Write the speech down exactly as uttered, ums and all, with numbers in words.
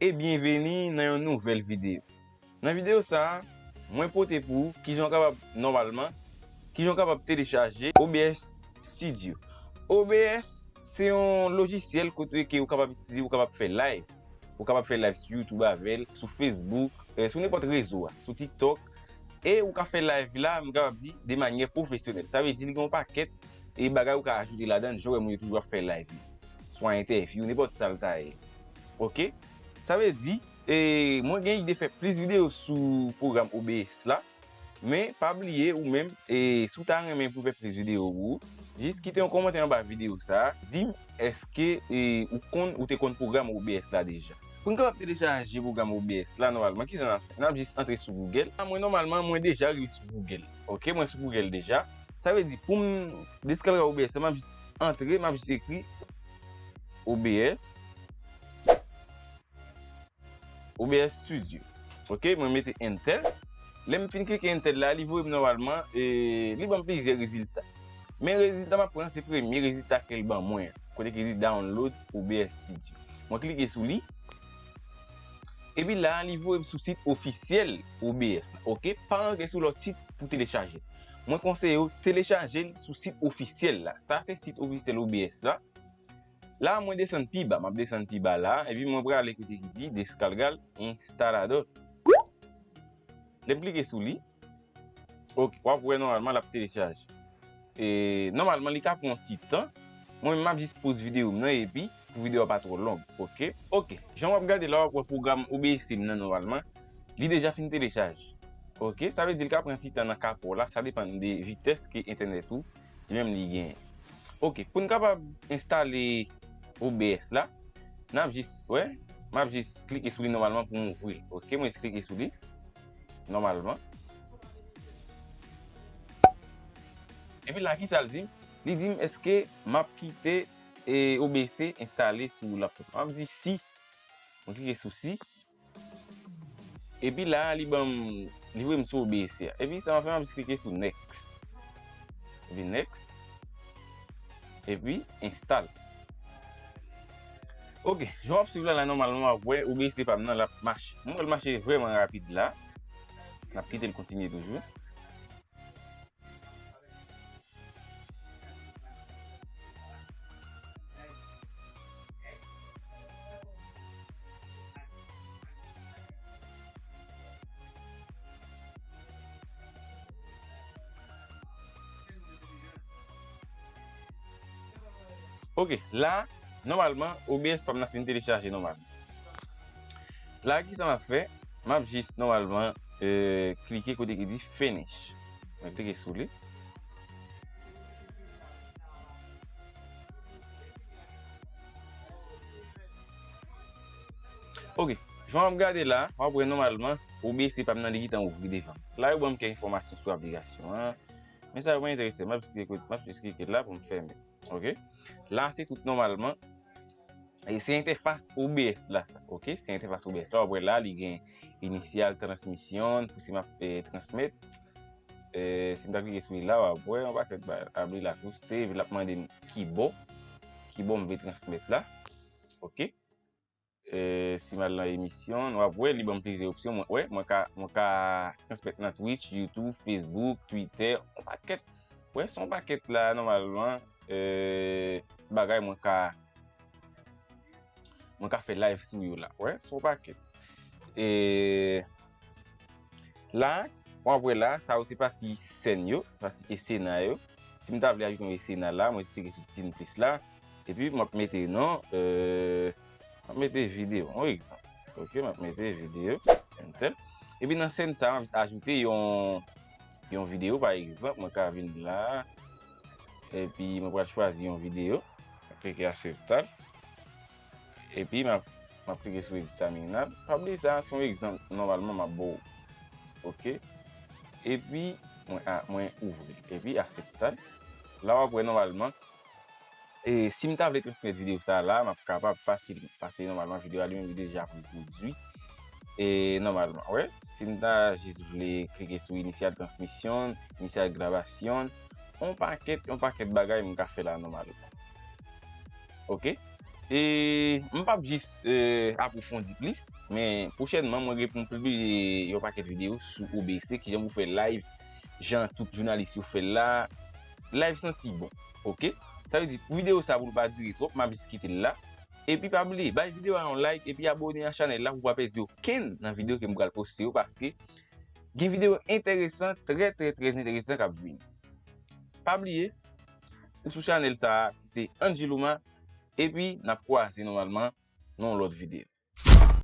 E byenveni nan yon nouvèl videyo. Nan videyo sa a, mwen pote pou ou kijan w kapab, nòmalman, kijan w kapab telechaje O B S Studio. O B S se yon lojisyèl kote ke ou kapab itilize, ou kapab fè live. Ou kapab fè live sou YouTube avè l, sou Facebook, eh, sou nenpòt rezo a, sou TikTok. E ou ka fè live la, m kapab di, de manyè pwofesyonèl. Sa vle di li gen yon pakèt e bagay ou ka ajoute ladan l, jan w wè moun yo toujou ap fè live yo. Swa entèvyou, nenpòt sa l ta ye. Oke? Sa vle di, e, mwen gen ide fè plis videyo sou pwogram O B S la. Men, pa bliye, ou menm, e, si w ta renmen pou m fè plis videyo pou ou, jis kite yon kòmantè anba videyo sa a, di m èske, e, ou konn, ou te konn pwogram O B S la deja. Pou n kapab telechaje pwogram O B S la, nòmalman, kisa n ap fè? N ap jis antre sou Google. A, mwen, nòmalman, mwen deja rive sou Google. Oke, mwen sou Google deja. Sa vle di, pou m deskalga O B S la, m ap jis antre, m ap jis ekri O B S. O B S Studio. Oke, mwen mete Enter. Lè m fin klike Enter la, li voye m nòmalman, e, li ban m plizyè rezilta. Men rezilta m ap pran, se premye rezilta ke l ban mwen an, kote ki di Download O B S Studio. Mwen klike sou li. Epi la, li voye m sou sit ofisyèl O B S la. Oke, pa rantre sou lòt sit pou telechaje l. Mwen konseye w telechaje l sou sit ofisyèl la. Sa se sit ofisyèl O B S la. La, mwen desann pi ba, m ap desann pi ba la, epi mwen prale kote ki di Descargar Instalador. Lè m klike sou li, oke, w ap wè nòmalman l ap telechaje. E, nòmalman, li ka pran yon ti tan. Mwen menm, m ap jis poze videyo m nan, epi pou videyo a pa twò long, oke? Oke, jan w ap gade la, w ap wè pwogram O B S M nan nòmalman, li deja fin telechaje. Oke, sa vle di l ka pran ti tan nan ka pa w la, sa depann de vitès ke entènèt ou li menm li genyen. Oke, pou n kapab enstale O B S la, n ap jis, wè, m ap jis klike sou li nòmalman pou m ouvri l. Oke, mwen jis klike sou li nòmalman. Epi la, kisa l di m? Li di m èske m ap kite, e, O B S enstale sou laptop. M ap di si. Mwen klike sou si. Epi la, li ban m, li voye m sou O B S a. Epi sa m ap fè, m ap jis klike sou Next. Epi Next. Epi Install. Oke, jan w ap swiv la, la nòmalman w ap wè O B S pa m nan l ap mache. Mwen wè l mache vrèman rapid la. N ap kite l kontinye toujou. Oke, la, nòmalman, O B S pa m nan fin telechaje nòmalman. La, kisa m ap fè? M ap jis, nòmalman, e, klike kote ki di Finish. Mwen klike sou li. Oke, jan w ap gade la, w ap wè nòmalman, O B S pa m nan li gentan ouvri devan m. La, yo ban m kèk enfòmasyon sou aplikasyon an. Men sa yo pa enterese m, m ap jis klike, m ap jis klike la pou m fèmen. Oke? La, se tout nòmalman. E se entèfas O B S la sa. Oke? Se entèfas O B S la. W ap wè la, li gen initial transmission, pou si m ap, e, transmèt. E, si m ta klike sou li la, w ap wè yon pakèt bagay. Abrir la touche, epi l ap mande m ki bò, ki bò m vle transmèt la. Oke? E, si m al nan emisyon, w ap wè, li ban m plizyè opsyon. Mwen, wè, mwen ka, mwen ka transmèt nan Twitch, YouTube, Facebook, Twitter, yon pakèt. Wè, se yon pakèt la, nòmalman, e, bagay mwen ka, mwen ka fè live sou yo la. Wè, se yon pakèt. E, la, w ap wè la, sa yo se pati sèn yo, pati esena yo. Si m ta vle ajoute yon esena la, mwen jis klike sou ti plis la. Epi, m ap mete non, e, m ap mete videyo, yon egzanp. Oke, m ap mete videyo, entèl. Epi nan sèn sa, m ap ajoute yon, yon videyo, pa egzanp, mwen ka vin la. Epi, mwen pral chwazi yon videyo. M ap klike akseptab. Epi, m ap, m ap klike sou examine la. Pa bliye sa, se yon egzanp, nòmalman, m ap ba w. Oke. Epi, mwen, a, mwen ouvri. Epi, akseptab. La, w ap wè nòmalman. E si m ta vle transmèt videyo sa la, m ap kapab fasilman. Paske nòmalman, videyo a li menm, li deja pwodui. E nòmalman, wè. Si m ta jis vle klike sou initial transmission, initial grabasyon, yon pakèt, yon pakèt bagay m ka fè la nòmalman. Oke? E m p ap jis eh, apwofondi plis, men pwochènman mwen gen pou m pibliye yon pakèt videyo sou O B C, kijan pou fè live, jan tout jounalis yo fè l la. Live santi bon, oke? Sa vle di pou videyo sa pou l pa dire twòp, m ap jis kite l la. Epi pa bliye, bay videyo a yon like epi abone a chanèl la pou w pa pèdi okenn nan videyo ke m pral poste yo, paske gen videyo enteresan, trè trè trè enteresan k ap vini. Pa bliye, ou sou chanèl sa a ki se Angeloma, epi n ap kwaze nòmalman nan yon lòt videyo.